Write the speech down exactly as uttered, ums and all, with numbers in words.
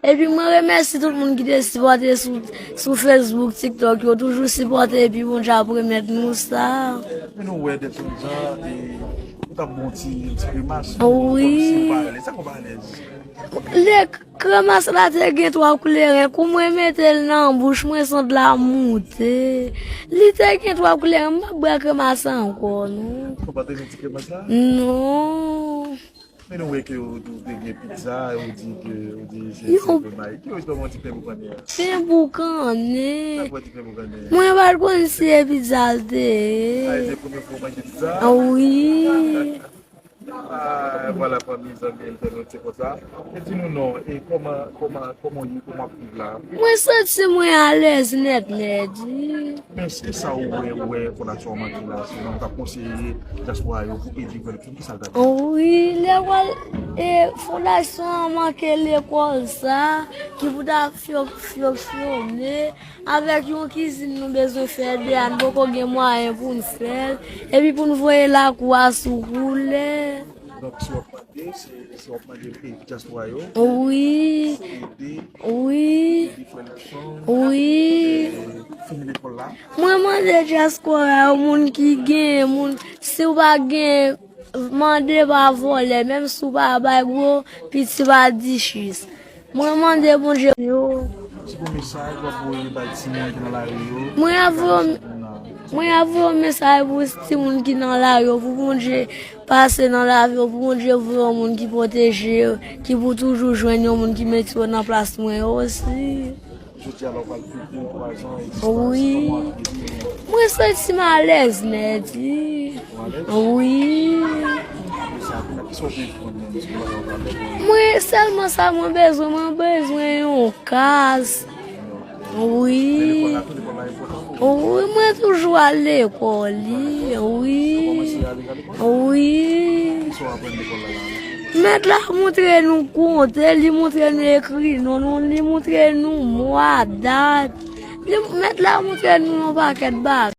Epi mwen remèsye tout moun ki te sipòte sou, sou Facebook, TikTok, yo toujou sipòte, epi Bondye ap remèt nou sa. Men nou wè Dètson Jan, e, ou t ap bon ti, ti grimas, wi, kòmsi ou pa alèz. Sa k ou pa alèz? Le kremas la te gen twa kouleren, kou mwen mete l nan bouch, mwen santi l ap moute. Li te gen twa kouleren, m p ap bwè kremas ankò, non. Ou pa t renmen ti kremas la? Non. Men nou wè ke ou, ou te gen pizza, ou di ke, ou di se, se bon bagay. Ki ou jwenn yon ti pen boukannen an? Pen boukannen. Sa k fè ti pen boukannen? Mwen pa t konn si se pizza l te ye. A, se premye fwa w manje pizza? A, wi. A, vwala, fanmi, zanmi, entènot, se konsa. E di nou non, e kòman, kòman, kòman w ye, kòman w ap viv la? Mwen santi mwen alèz nèt, nèt, wi. Men se sa ou wè, ou wè fondasyon an manke la, si nou t ap konseye dyaspora yo pou ede Gwadloup, kisa l ta dwe? Wi, lekòl, e, fondasyon an manke lekòl sa, ki pou ta fyo-, fyo-, fonksyone, avèk yon kizin nou bezwen fè de a, nou poko gen mwayen pou n fè l, epi pou n voye lakou a sou koulè. Donk, si w ap mande, se, si w ap mande, e, dyaspora yo, wi, ede, wi, ede frè Luckson, wi, e, fini lekòl la. Mwen mande dyaspora yo, moun ki gen, moun, si w pa gen, mande pa vòlè, menm si w pa bay gwo, piti pa di chis. Mwen mande Bondye yo. Ti bon mesaj w ap voye bay timoun ki nan lari yo. Mwen ap voye, mwen ap voye yon mesaj pou timoun ki nan lari yo, pou Bondye pase nan lavi yo, pou Bondye voye yon moun ki pwoteje yo, ki pou toujou jwenn yon moun ki mete yo nan plas mwen yo osi. Jodi a la, w pral fete twa zan egzistans, wi, kòman w ap viv li? Mwen santi m alèz nèt, wi. Ou alèz? Wi. Mwen sèlman sa mwen bezwen, mwen bezwen yon kaz. Wi. Wi, mwen toujou al lekòl, wi. Wi. Mèt la montre nou konte, li montre nou ekri non nou, li montre nou mwa, dat. Li, mèt la montre nou yon pakèt bagay.